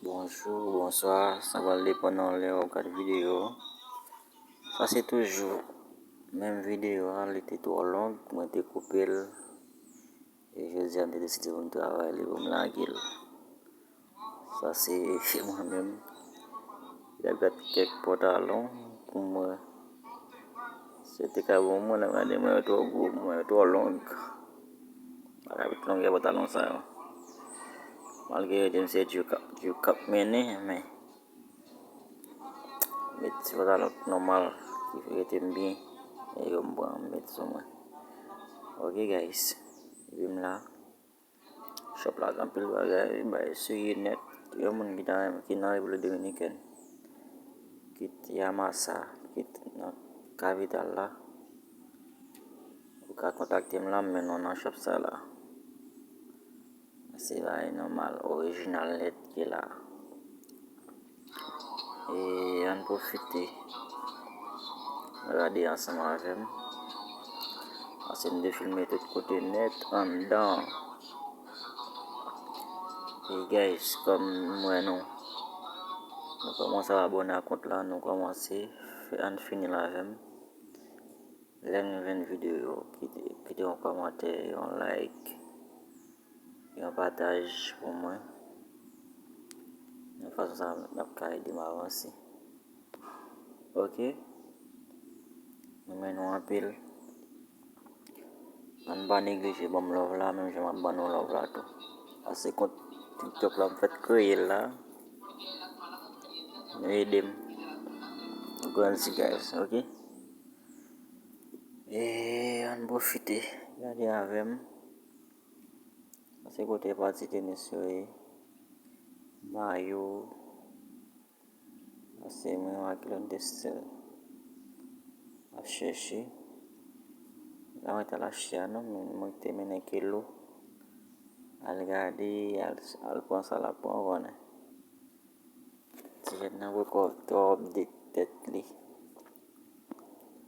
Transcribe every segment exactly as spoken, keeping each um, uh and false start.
Bonjou, bonswa, sa pral depann nan lè w ap gade videyo. Sa se toujou menm videyo a, li te twò long, mwen te koupe l. E jodi a, m te deside pou m travay li, pou m lage l. Sa se mwen menm ki t ap gade kèk pantalon pou mwen. Se te ka bon, mwen nan gade mwen yo twò gwo, mwen yo twò long. Bagay met longè pantalon sa yo. Malgre yo di m se Duke k ap, Duke k ap mennen, men met ti pantalon nòmal ki rete m byen. E yo m pran m met sou mwen. Ok guys, epi m la. Shop la gen anpil bagay, bagay serye nèt. Yon moun ki nan, ki nan Repiblik Dominikèn, kit Yamasa, kit nan kapital la, ou ka kontakte m la, m mennen w nan shop sa la. Se bagay nòmal, orijinal nèt ki la. E ann pwofite gade ansanm avè m. Paske m te filme tout kote nèt anndan. E guys, kòm m wè nou, nou kòmanse ap abòne a kont la, nou kòmanse fè, ann fini l avè m. Lè nou jwenn videyo, kite, kite yon kòmantè, yon like, yon pataj pou mwen. Yon fason sa n ap ka ede m avanse. Ok? M renmen nou anpil. Ann pa neglije ban m love la, menm jan m ap ban nou love la tou. Paske kont TikTok la m fèk kreye l la. Nou ede m grandi guys, ok? E ann pwofite gade avè m. Sa se kote pati tenis yo ye. Mayo. Sa se mwen ak lòt de stil ap chèche. La mwen t al achte a non, men mwen te mennen Kelo al gade, al, al pran sa l ap pran, ou konnen. Ti jèn nan poko twò update tèt li.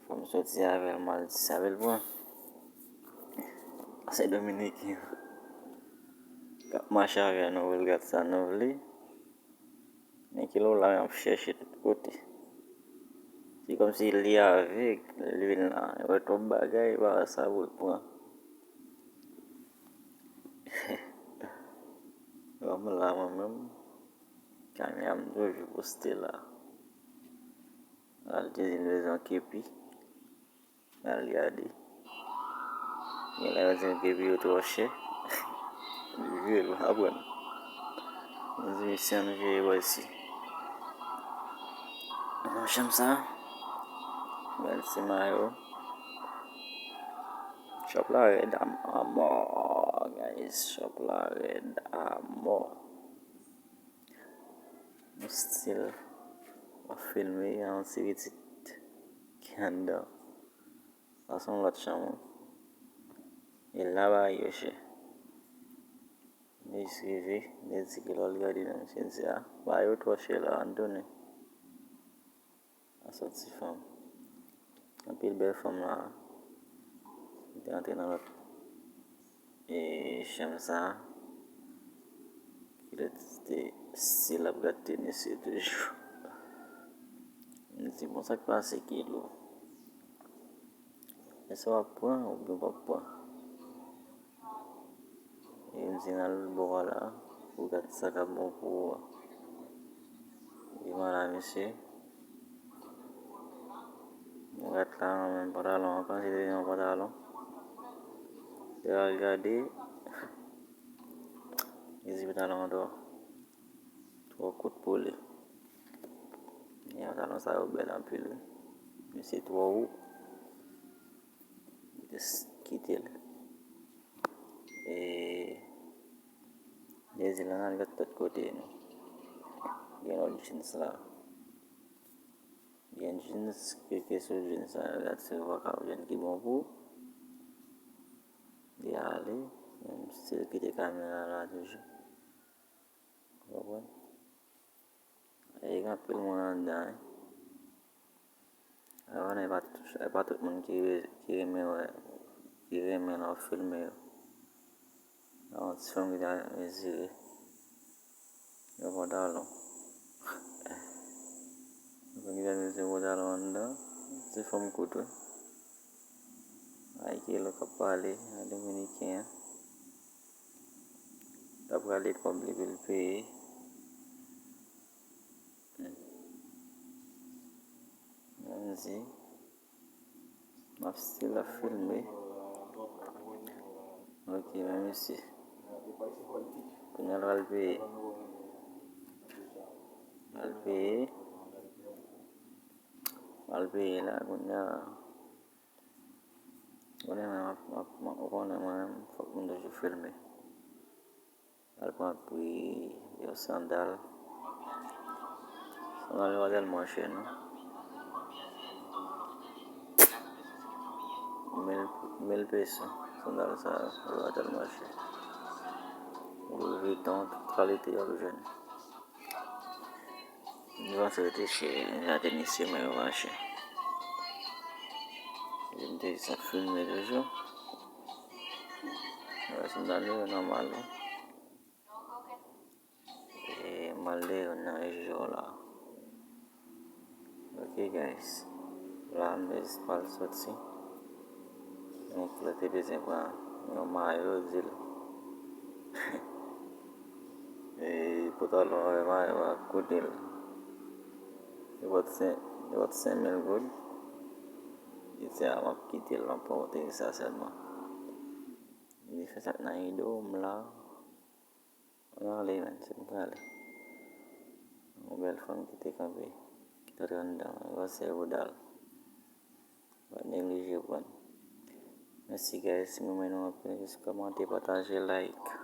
Fò m soti avè l, m al di sa, avè l pran. Se Dominiken k ap mache avè nou, pou l gad sa nou vle. Men Kelo la, y ap chèche tout kote. Se kòmsi li avèg, li vin la, wè twòp bagay, pa sa pou l pran. Bon, m la mwen menm. Kamera m toujou poste la. Al te di l bezwen kepi. Al gade. Gen lè yo di m kepi yo twò chè. Li jwe l, w aprann. M di misye ann jwe bò isi. Nan chanm sa. Gade ti mayo. Shop la rèd a, a mò, guys. Shop la rèd a mò. Yon stil, w ap filme, yon ti pitit ki anndan. Sa se yon lòt chanm, wi. E la bagay yo chè. Li jis rive, li di ki lè w al gade nan misye di a, bagay yo twò chè la, ann tounen. Sa se yon ti fanm. Anpil bèl fanm la. Li te antre nan lòt, e, chanm sa. Kilè te si l ap gad tenis yo toujou. M di, bon, sa k pase Kelo? Èske w ap pran oubyen w p ap pran? E m di n al bò a la pou gad sa k ap bon pou ou a. Di m ala mesye. M gad la, menm pantalon an, panse se yon pantalon. Lè al gade, li di pantalon an twò, twò kout pou li. E pantalon sa yo bèl anpil, wi. Men se twò wo. Jis kite l. E, Jezi la, n al gad lòt kote nou. Gen lòt jeans la. Gen jeans, klike sou jeans la, gad si w pa ka jwenn ki bon pou ou. Li ale, men m still kite kamera la toujou. Ou konprann? E gen anpil moun anndan, wi. Avan, e pa tout, e pa tout moun ki, ki renmen wè, ki renmen lè w filme yo. Yon ti fanm ki ta mezire. Yo pa Pantalon. Mwen gen zanmi se pantalon anndan. Se fanm kout wi. Ay ki lòt k ap pale, a dominiken an. T ap rale kòb li pou l peye. Ann di. M ap still ap filme. Ok, men mesye. Kounye a l pral peye. Pral peye. Pral peye la, kounye a. Konnen mwen, m ap, m ap, m ap, ou konnen mwen menm, fòk mwen toujou filme. Al pran pri yon sandal. Sandal yo pa tèlman chè, non. Mil, mil peso. Sandal sa yo, yo pa tèlman chè. Louis Vuitton, tout kalite yo ap jwenn. M panse yo te chè, jan te misye, men yo pa chè. M te sa filme toujou. Wè, sandal yo nòmal, wi. E m al de yo nan reji yo la. Ok, guys. La, m pral soti. Donk, lè te bezwen pran yon mayo, di l. E pantalon avè mayo a koute l. Li pot sen, li pot senk mil goud. Li di a, m ap kite l, m ap pote sa sèlman. Li fè sa k nan ido m la. Mwen ale, man, se m prale. Yon bèl fanm ki te kanpe, ki t antre anndan, grosè bouda l. Pa neglije pran. Mèsi, guys, si m renmen nou anpil, jis kòmante, pataje, like.